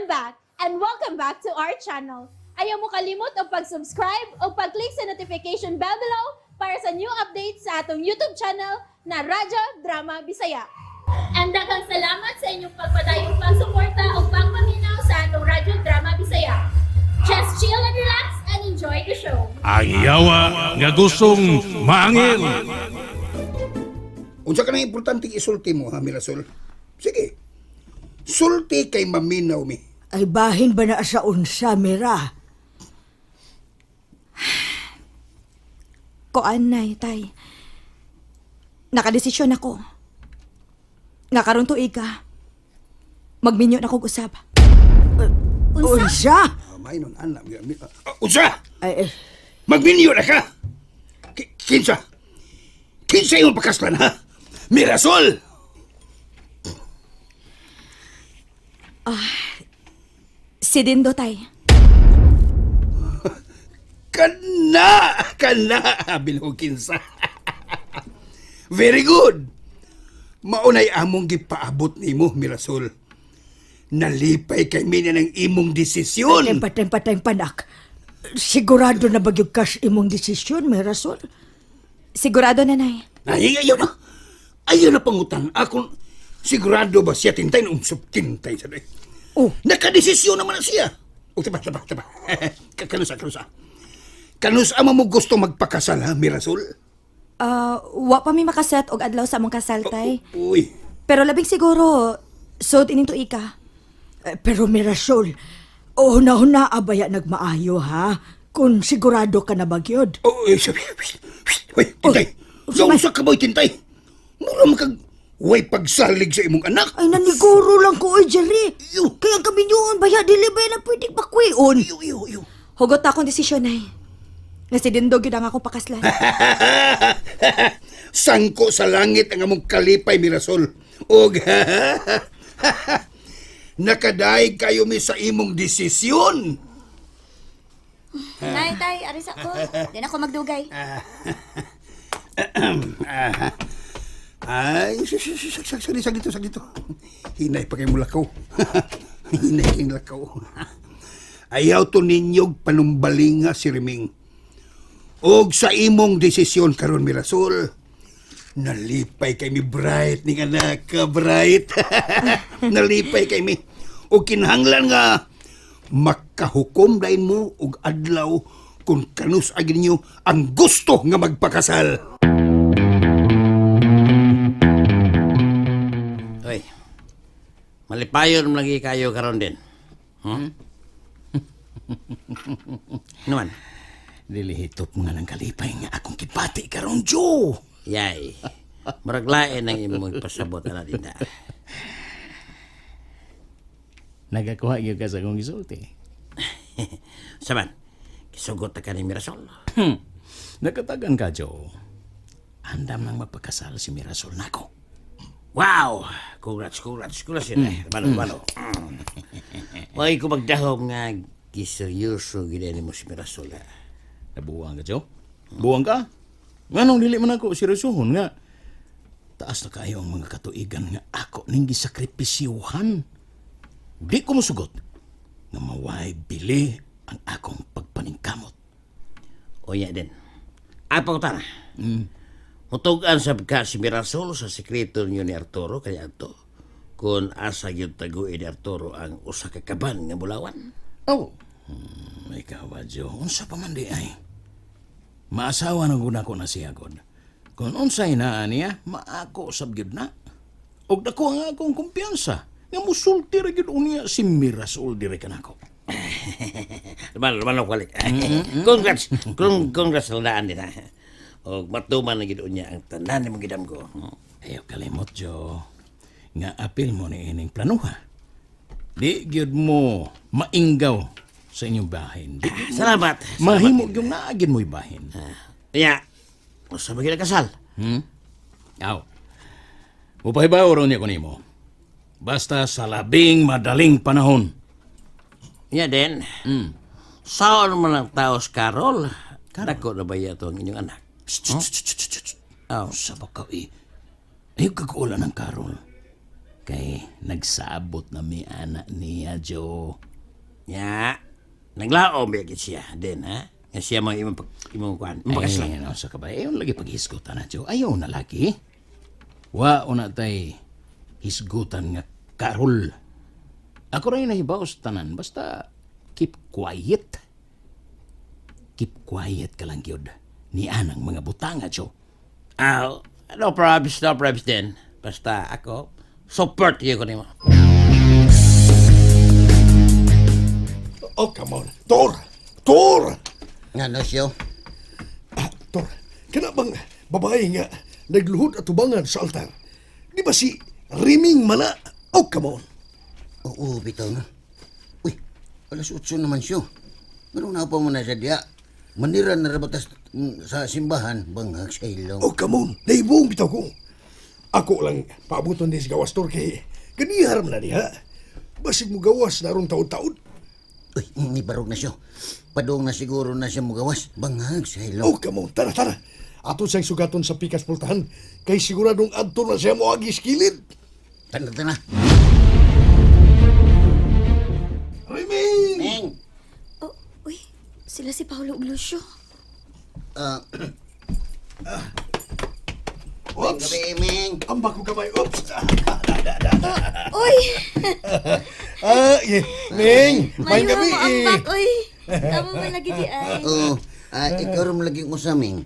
I'm back and welcome back to our channel. Ayaw mo kalimot og pag-subscribe o pag-click sa notification bell below para sa new updates sa atong YouTube channel na Radyo Drama Bisaya. And daghang salamat sa inyong pagpadayong pagsuporta o pagpaminaw sa atong Radyo Drama Bisaya. Just chill and relax and enjoy the show. Ang yawa nga gustong maangil. Unsa ka nang importanteng isulti mo, ha, Mirasol? Sige. Sulti kay maminaw mi. Ay bahin ba na sa unsa, Mira? Koan nay, tay. Nakadesisyon ako. Nga karon tuig ka. Magminyo na kog usab. Unsa? Ah, may nun, alam. Unsa? Ay, eh, Magminyo na ka! Kinsa? Kinsa imong pakaslan, ha? Mirasol! Si Dindo, tay. Kana! Kana! Bilog kinsa. Very good! Maunay among gipaabot nimo, Mirasol. Nalipay kay mina ng imong desisyon. Tempa, tempa, tempa, nak. Sigurado na ba gyud ka sa imong desisyon, Mirasol? Sigurado na, nay. Ay, ayaw na. Ayaw na pangutan. Ako, sigurado ba siya tintay nung tintay sa day. Oh. Nakadesisyon naman na siya. O, taba, taba, taba. Kanusa, kanusa. Kanusa mo gusto magpakasal, ha, Mirasol? Ah, wa pa mi makaset og adlaw sa among kasal, tay. Uy, Pero labing siguro, sod ining tuig ka. Eh, pero Mirasol, una-una abaya nagmaayo, ha? Kung sigurado ka na ba gyud? Oh, eh, sabi, uy, tintay. Uy, Sa ka ba, tintay? Mura makag, way pagsalig sa imong anak. Ay, naniguro lang ko, oy, Jerry. Iyo. Kaya ang kaminyoon, baya, dili ba na pwedeng bakwion? Iyo, iyo, iyo. Hugot na akong desisyon, nay. Nga si Dindo gyud ang akong pakaslan. Sangko sa langit ang among kalipay, Mirasol. Og, nakadaig kayo mi sa imong desisyon. Nay, tay, aris ako. Di na ako magdugay. Ay, sagdi, sagdito, sagdito. Hinay pa kay lakaw. Hinay kay lakaw. Ayaw to ninyog panumbalinga si Reming. Og sa imong desisyon karon Mirasol, nalipay kay mi Bright ning anak ka, Bright. Nalipay kay mi. Og kinahanglan nga makahukom dayon mo og adlaw kung kanus agi ninyo ang gusto nga magpakasal. Hoy. Malipayon mo lagi kayo karon din. Ano man? Dili hitop nga ng kalipay nga akong gibati karon, Joe. Yay. Murag lain ang imong pasabot ana dinda. Nagakuha gyud ka sa akong gisulti. Saman, kisugot ta ka ni Mirasol. Nakatagan ka, Joe. Andam nang magpakasal si Mirasol nako. Wow! Congrats, congrats, congrats yun eh. Balo, balo. Why ko magdahom nga giseryoso gid ni mo si Mirasol, ha? Nabuwang ka, Joe? Buwang ka? Nganong dili man ako seryosohon nga? Taas na kayo ang mga katuigan nga ako ning gisakripisyuhan. Di ko musugot nga maway bili ang akong pagpaningkamot. Unya din. Apaw tara. Mutugan sab ka si Mirasol sa sekreto niyo ni Arturo kaya ato. Kung asa gyud taguin ni Arturo ang usa ka kaban nga bulawan. Oh. Ikaw ba, Joe? Unsa pa man di ay? Maasawa na gud ako na siya, God. Kung unsay naa niya, maako sab gyud na. Og dako ang akong kumpiyansa nga musulti ra gyud unya si Mirasol diri kanako. Lumalo, lumalo kwalik. Congrats. Congrats sa ladaan din ha. Og matuman na gyud unya ang tanan nimo gidam ko. Ayaw kalimot, Joe. Nga apil mo ni ining planuha. Di gyud mo mainggaw sa inyong bahin. Di gyud mo- Salamat. Mahimo gyud naagin mo'y bahin. Kaya, usa ba gyud ang kasal? Aw. Upahibaw ron niya ko nimo. Basta sa labing madaling panahon. Nya din. Saon man ang taos Carol. Dako na ba ito ang inyong anak? Oh. Sa ba ka eh? Ayaw kag-ula ng Karol. Kay nagsabot na mi ana niya, Joe. Nya, naglaom ba gid siya din ha? Nga siya mo imong pag imong kuan. Imong pakaslan. Ay, ano sa kabay? Ayaw lagi paghisgutan na, Joe. Ayaw na lagi. Wa na tay hisgutan nga karol. Ako rin nahibaw sa tanan. Basta keep quiet. Keep quiet ka lang, gyud. Ni anang mga butanga, Joe. Ah, no problems, no problems din. Basta ako support gyud ko nimo. Oh, come on. Tor! Tor! Nga no siyo? Ah, Tor, kana bang babae nga nagluhod at tubangan sa altar? Di ba si Riming Mana? Oh, come on. Oo, bitaw na. Uy, 8:00 naman siyo. Ganun na pa mo na siya diya. Manira na rabatas sa simbahan, banghag sa ilong. Oh, come on. Naibuong bitaw ko. Ako lang paabuton din sa gawas, Tor, kay ganihar man na niya. Basig mo gawas na ron taod-taod. Uy, ni barog na siyo. Padung na siguro na siya mugawas. Banghag sa ilong. Oh, come on. Tara, tara. Ato siyang sugaton sa pikas pultahan kay siguradong adto na siya mo agis kilid. Tana, tana. Riming! Ming! Oh, uy, sila si Paolo ug Lucio. Ah, Oops! gabi, Ming. Ang bako kamay. Oops! Uy, Ah, yeah. Ming! May mayo gabi mo eh. ambak, uy. Tama man lagi di ay. Oo, ikaw rin laging usaming.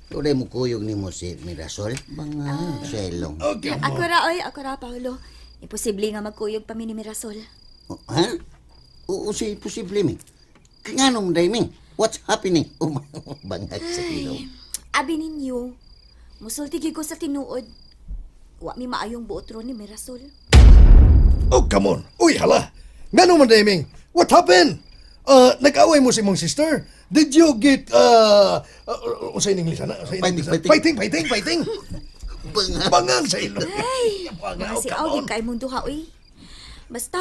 Tunay mo kuyog ni mo si Mirasol. Banghag sa ilong. Okay. Ako ra, oy, ako ra, Paolo. Imposible nga magkuyog pa mi ni Mirasol. Oh, ha? Oo, si posible, Ming. Nga nung day, Ming? What's happening? Oh, banghag sa ilong. Abi ninyo, musulti gyud ko sa tinuod. Wa mi maayong buot ron ni Mirasol. Oh, come on. Uy, hala. Ngano man Ming? What happened? Nag-away mo si mong sister? Did you get, unsay in English, ana? Unsay in Fighting, English, ana? fighting. Fighting, fighting, fighting. Banghag. Bangang sa ilong. Mga Oh, si come Aw, on. gyud kay mong duha, uy. Basta,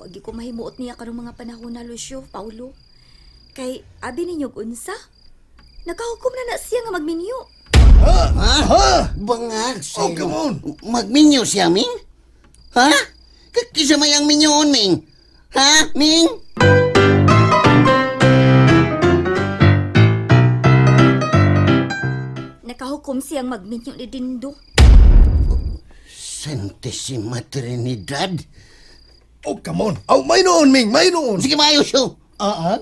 wag gyud ko mahimuot niya karong mga panahon na Lucio, Paulo. Kay abi ninyo og unsa? Nakahukom na na siya nga magminyo. Ha? Ha? Bangag sa Oh, come on. Magminyo siya, Ming? Ha? Kisa may ang minyoon, Ming? Ha, Ming? Nakahukom siyang magminyo ni Dindo. Santissima Trinidad. Oh, come on. Oh, may noon, Ming. May noon. Sige, maayo siyo. Ah, ah.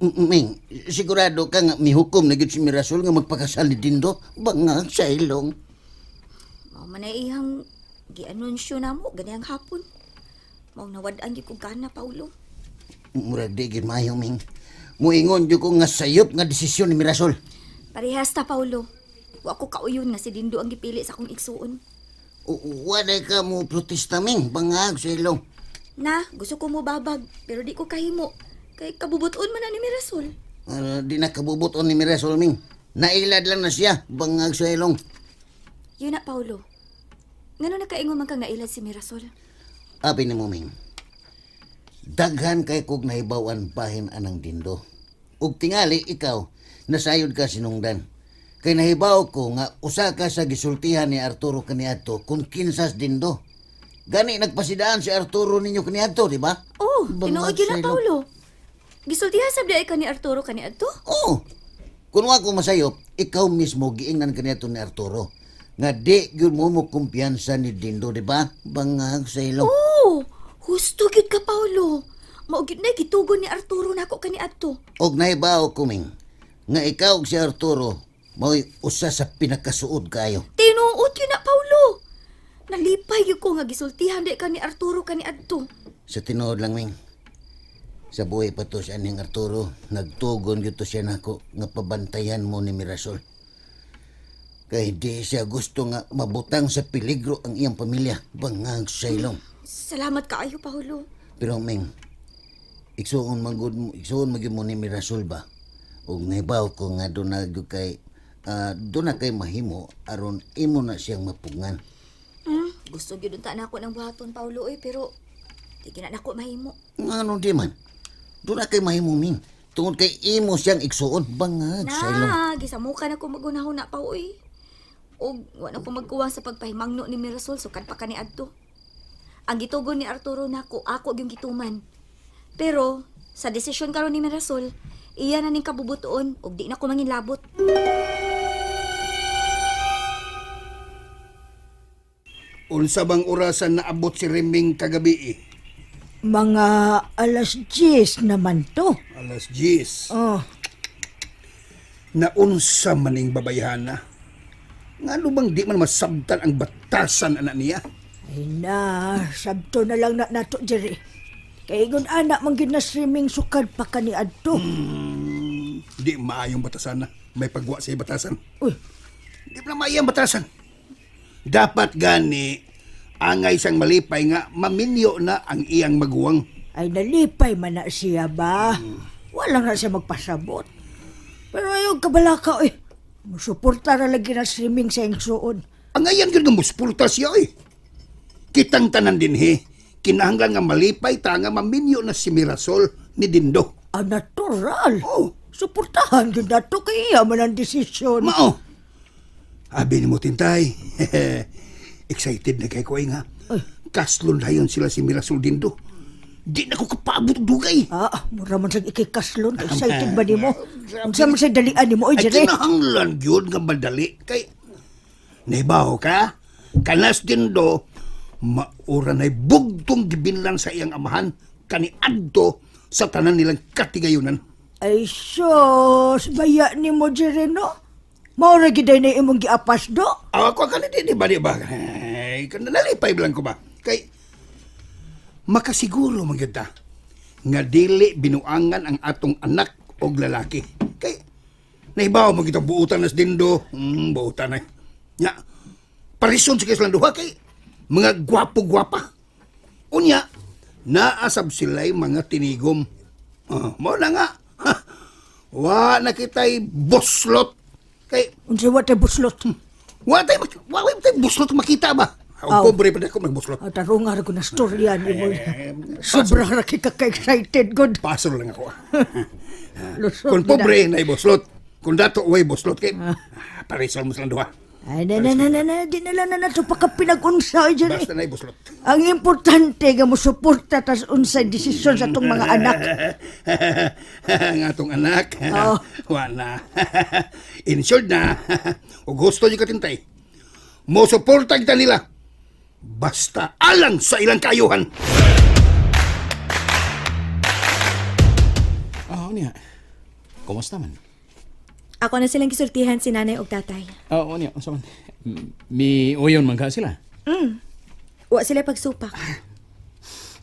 Ming, sigurado ka nga mihukom na gyud si Mirasol nga magpakasal ni Dindo. Bangag sa ilong. Mao man ay iyang gianunsyo namo ganiyang hapon. Mao nawad-an gyud ko gana, Paulo. Murag di gyud maayo, Ming. Muingon gyud ko nga sayop nga desisyon ni Mirasol. Parehas ta, Paulo. Wa ko kauyon nga si Dindo ang gipili sa akong igsuon. Wala ka mo protesta, Ming. Bangag sa ilong. Na, gusto ko mo babag, pero di ko kahimo. Kay kabubuton man na ni Mirasol. Di na kabubuton ni Mirasol, Ming. Nailad lang na siya. Bangag sa ilong. Yun na, Paulo. Ngano nakaingon man kang nailad si Mirasol? Abi ni mo, Ming. Daghan kay kog nahibaw-an bahin anang Dindo. Ug tingali ikaw, nasayod ka sinungdan. Kay nahibaw ko nga usa ka sa gisultihan ni Arturo kaniadto kung kinsas Dindo. Gani nagpasidaan si Arturo ninyo kaniadto, di ba? Oh, Bangag tinuod yun sa na, ilong. Paulo. Gisultihan sab di ay ka ni Arturo kaniadto? Oo. Kung wa ko masayop, ikaw mismo giingnan kaniadto ni Arturo. Nga di gyud mo mo kumpiyansa ni Dindo, di ba? Bangag sa ilong. Oh, husto gyud ka, Paulo. Mao gyud na gitugon ni Arturo nako kaniadto. Og nahibaw ko, Ming, nga ikaw ug si Arturo mao'y usa sa pinakasuod kayo. Tinuod yun na, Paulo. Nalipay gyud ko nga gisultihan di ka ni Arturo kaniadto. Sa tinuod lang, Ming. Sa buhay pa to si aning Arturo, nagtugon gyud to siya nako nga pabantayan mo ni Mirasol. Kay di siya gusto nga mabutang sa peligro ang iyang pamilya. Bangag sa ilong. Salamat kaayo, Paulo. Pero Ming, igsuon man gud mo, igsuon man gyud mo ni Mirasol ba? Ug nahibaw ko nga doon na gyud kay doon na kay mahimo aron imo na siyang mapugngan. Gusto gyud unta na ako ng buhaton, Paulo, oy, pero di gyud na nako mahimo. Ngano di man? Doon na kay mahimo, Ming. Tungod kay imo siyang igsuon, bangag sa ilong. Na, gisamukan ako magunahon na pa, oy. Og wa na ko magkuwang sa pagpahimangno ni Mirasol sukad pa kaniadto. Ang gitugon ni Arturo nako, ako gyung gituman. Pero sa desisyon karon ni Mirasol, iya na ning kabubutuon ug di na ko manginlabot. Unsa bang orasan naabot si Reming kagabi eh? Mga alas 10 naman to. Alas 10. Oh, Naunsa maning babayhana. Ngano bang di man masabtan ang batasan anak niya? Ay na, sabto na lang na nato diri. Kay ingon anak man gyud na streaming sukad pa kani adto. Di maayong batasan na. May pagwa sa batasan. Uy, Di pa na maayong batasan. Dapat gani angay siyang malipay nga maminyo na ang iyang maguwang. Ay nalipay man na siya ba? Wala na siya magpasabot. Pero ayaw kabalaka eh. Musuporta ra lagi na streaming sa iyang suon. Angayan gyud nga muspulta siya eh. Kitang tanan dinhi, kinahanglan nga malipay ta nga maminyo na si Mirasol ni Dindo. Ang natural. Oh. Suportahan gyud nato kay iya man ang desisyon. Mao. Abi ni mo tintay. Excited na kay ko ay nga. Kaslon dayon sila si Mirasol Dindo. Di na ko kapaabot og dugay. Ah, mura man sa ikay kaslon. Excited ba nimo? Unsa man sa dalian nimo oy Ay dire? kinahanglan gyud nga madali kay Nahibaw ka? Kanas Dindo maura na'y bugtong gibinlan sa iyang amahan kaniadto sa tanan nilang katigayunan. Ay sus, baya nimo dire no. Mao ra gyud na imong giapas do. Ah, ako ka di, di ba, di ba? Ay, nalipay lang ko ba? Kay, makasiguro man gyud ta nga dili binuangan ang atong anak og lalaki. Kay, nahibaw mo kita buutan nas dindo. Buutan ay. Nya, parison sa silang duha kay mga gwapo-gwapa. Unya, naasab sila'y mga tinigom. Ah, mao na nga. Ha, wa na kita'y buslot. Kay, Unsa wa tay buslot? wa tay buslot makita ba? Aw. Ang pobre pa na ako magbuslot. Ah, tarunga ra ko na storya nimo. Sobra ra kay ka-excited god. Pasol lang ako. Lusot Kung gid na. pobre na buslot, kung dato way buslot kay parisol mo silang duha. Ay na na na na na di na lang na nato pa ka pinag-unsa oy dire. Basta na buslot. Ang importante nga mosuporta tas unsay desisyon sa atong mga anak. Ang atong anak. Oo. Wa na. Insured na. Ug gusto niyo katintay. Mo suporta kita nila. Basta alang sa ilang kaayuhan. Ah, niya. Kumusta man? Ako na silang gisultihan si nanay og tatay. Ah, niya. Unsa man? Mi uyon man ka sila. Wa sila pagsupak.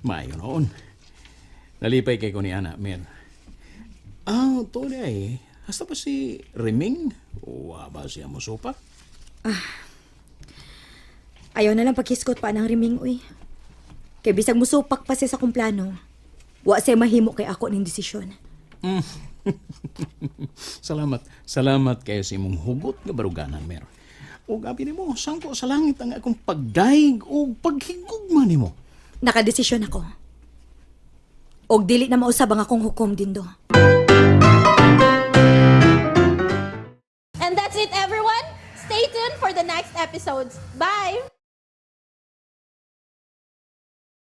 Maayo noon. Nalipay kay ko ni Ana, Mer. Ah, to di ay. Hasta pa si Reming? Wa ba siya mo supak? Ayaw na lang paghiskot pa ng riming uy. Kay bisag musupak pa siya sa akong plano, wa siya mahimo kay ako ning desisyon. Salamat. Salamat kayo sa imong hugot nga baruganan, Mer. Ug abi nimo, sangko sa langit ang akong pagdaig o paghigugma nimo. Nakadesisyon ako. Og dili na mausab ang akong hukom dindo. And that's it, everyone. Stay tuned for the next episodes. Bye!